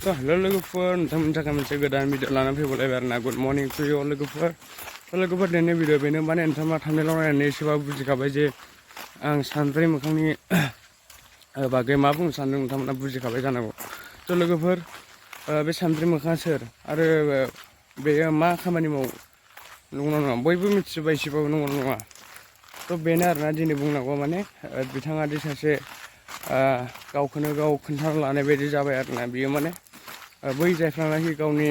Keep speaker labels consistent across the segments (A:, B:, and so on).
A: तो हेलो लोगोफोर नोंथांमोननि थाखाय मोनसे गोदान भिडिअ लानानै फैबावलायबाय आरोना गुड मर्निं टु इउ लोगोफोर दिनैनि भिडिअ बेनो माने नोंथाङा थांनायल' नायनानै एसेबाबो बुजिखाबाय जे आं सानद्रि मोखांनि बागै मा बुंनो सानदों नोंथांमोना बुजिखाबाय जानांगौ। थ' लोगोफोर बे सानद्रि मोखाङा सोर आरो बेयो मा खामानि मावो नंगौना नङा बयबो मिथिजोबबाय एसेबाबो नंगौना नङा। थ' बेनो आरोना दिनै बुंनांगौ माने बिथाङा दि सासे गावखौनो गाव खोन्थाना लानाय बायदि जाबाय आरोना बियो माने बै जायफ्रानाखि गावनि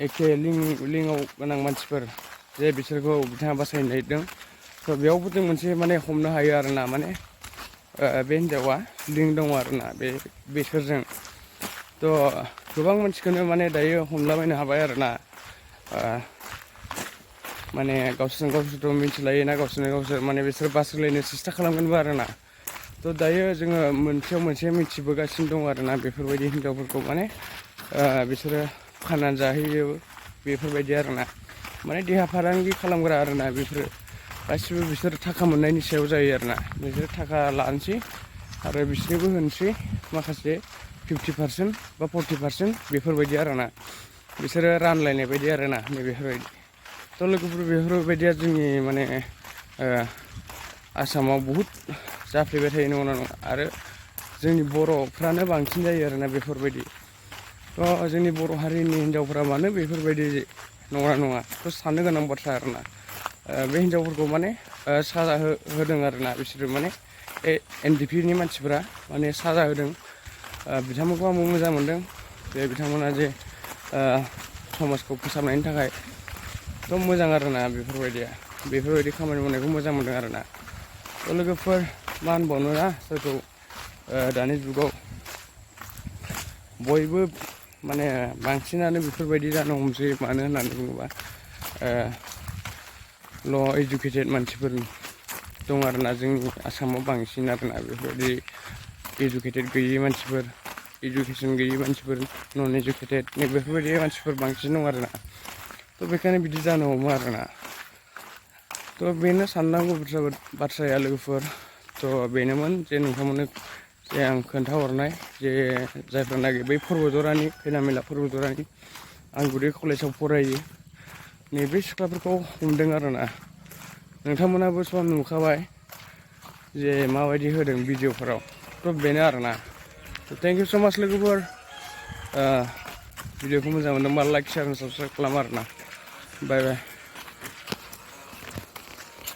A: एखे लिंआव गोनां मानसिफोर जे बिसोरखौ बिथाङा बासायनो नागिरदों। थ' बेयावबो जों मोनसे माने हमनो हायो आरोना माने बे हिन्जावा लिंक दङ आरोना बेसोरजों। थ' गोबां मानसिखौनो माने दायो हमलाबायनो हाबाय आरोना माने गावसोरजों गावसोरथ' मिथिलायो ना गावसोरनो गावसोर माने बिसोर बासायलायनो सेस्था खालामगोनबो आरोना। थ' दायो जोङो मोनसेयाव मोनसे मिथिबोगासिनो दं आरोना बेफोरबायदि हिनजावफोरखौ माने बिसोरो फाननानै जाहैयो बेफोरबायदि आरोना माने देहा फालांगि खालामग्रा आरोना बेफोरो गासिबो बिसोर थाखा मोननायनि सायाव जायो आरोना बिसोर थाखा लानोसै आरो बिसोरनोबो होनोसै माखासे 50% बा 40% बेफोरबायदि आरोना बिसोरो रानलायनाय बायदि आरोना बेफोरबायदि। थ' लोगोफोर बेफोरबायदिया जोंनि माने आसामाव बहुद जाफ्लेबाय थायो नङा नङा आरो जोंनि बर'फ्रानो बांसिन जायो आरोना बेफोरबायदि। थ' जोंनि बर' हारिनि हिनजावफ्रा मानो बेफोरबायदि नङा नङा थ' साननो गोनां बाथ्रा आरोना बे हिनजावफोरखौ माने साजा होदों आरोना बिसोरो माने NDP नि मानसिफोरा माने साजा होदों। बिथांमोनखौ आंबो मोजां मोनदों जे बिथांमोना जे समाजखौ फोसाबनायनि थाखाय थ' मोजां आरोना बेफोरबायदि खामानि मावनायखौ मोजां मोनदों आरोना। थ' लोगोफोर मा होनबावनो ना सोरखौ दानि जुगाव बयबो माने बांसिनानो बेफोरबायदि जानो हमसै मानो होननानै बुङोबा ल' इडुकेटेड मानसिफोर दं आरोना जोंनि आसामाव बांसिन आरोना बेफोरबायदि इडुकेटेड गैयि मानसिफोर इडुकेसन गैयि मानसिफोर नन इडुकेटेड नै बेफोरबायदि मानसिफोर बांसिन दं आरोना। थ' बेखायनो बिदि जानो हमो आरोना। थ' बेनो साननांगौ बाथ्राया लोगोफोर थ' बेनोमोन जे नोंथांमोननो जे आं खोन्थाहरनाय जे जायफ्रानाखि बै पर्बतझरानि खैला मैला पर्बतझरानि आमगुरि कलेजाव फरायो नैबे सिख्लाफोरखौ हमदों आरोना। नोंथांमोनाबो सम नुखाबाय जे माबायदि होदों भिडिअफोराव थ' बेनो आरोना। थेंक इउ स' माच लोगोफोर भिडिअखौ मोजां मोनदोंबा लाइक शेयार साबसक्राइब खालाम आरोना। बाय बाय।